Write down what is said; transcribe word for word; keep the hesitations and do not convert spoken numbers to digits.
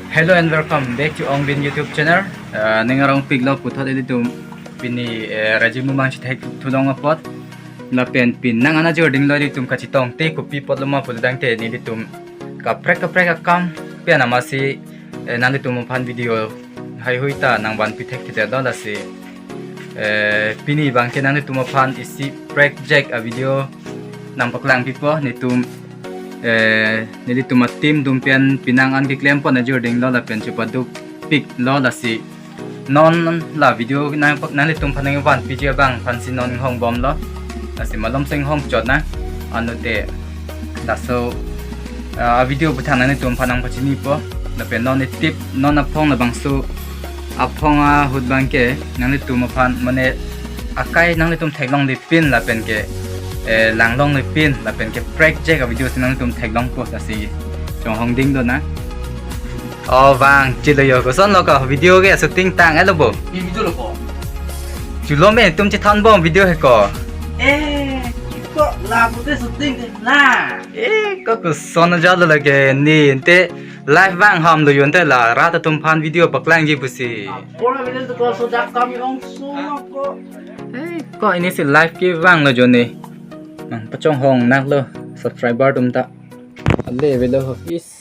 Hello and welcome back to Ong Bin YouTube channel. Uh, ning arong piklo puthot ilitum pini uh, Raji Mumang chithek thulong apot. Lapen pini nang ana jording lo ilitum kachitong te kopi apot lo ma pulodang te nelitum kaprek kaprek akam pen amatsi uh, nanglitum aphan video haihui ta nangvan pithek thithek do lasi. Eh, pini abang ke nanglitum aphan isi prank jack a video nangpaklang pipo netum eh, nelitum a team atum pen pini nang an keklem pon ajording lo lapen chepaduk pik lo lasi non la video nang nanglitum aphan nangvan piji abang aphansi non hong bom lo lasi malom seng hong chot na anu te laso a video puthot nanglitum aphan nangpachini po lapen non tip non aphong labangso aphong ahut abang ke nanglitum aphan mane akai nanglitum theklongle pin lapen ke eh, langlongle pin lapen ke prank jack a video si nanglitum theklong po lasi chonghong ding do na. O vang chilo yo koson lo ko video ke shooting tang elo bo. Ni video lo ko. Chulo me tum chethan bom video he ko. Eh, ko la pute shooting ke na. Eh, ko koson jalo lake ni ante live vang ham lo yo ante la rat atum aphan video paklangji pusi. Pura video to ko so dak kami ong so ko. Eh, ko ini si live kevang lo jo ni. Nangpachonghong nak lo subscriber atum ta. Ale avelo ho is.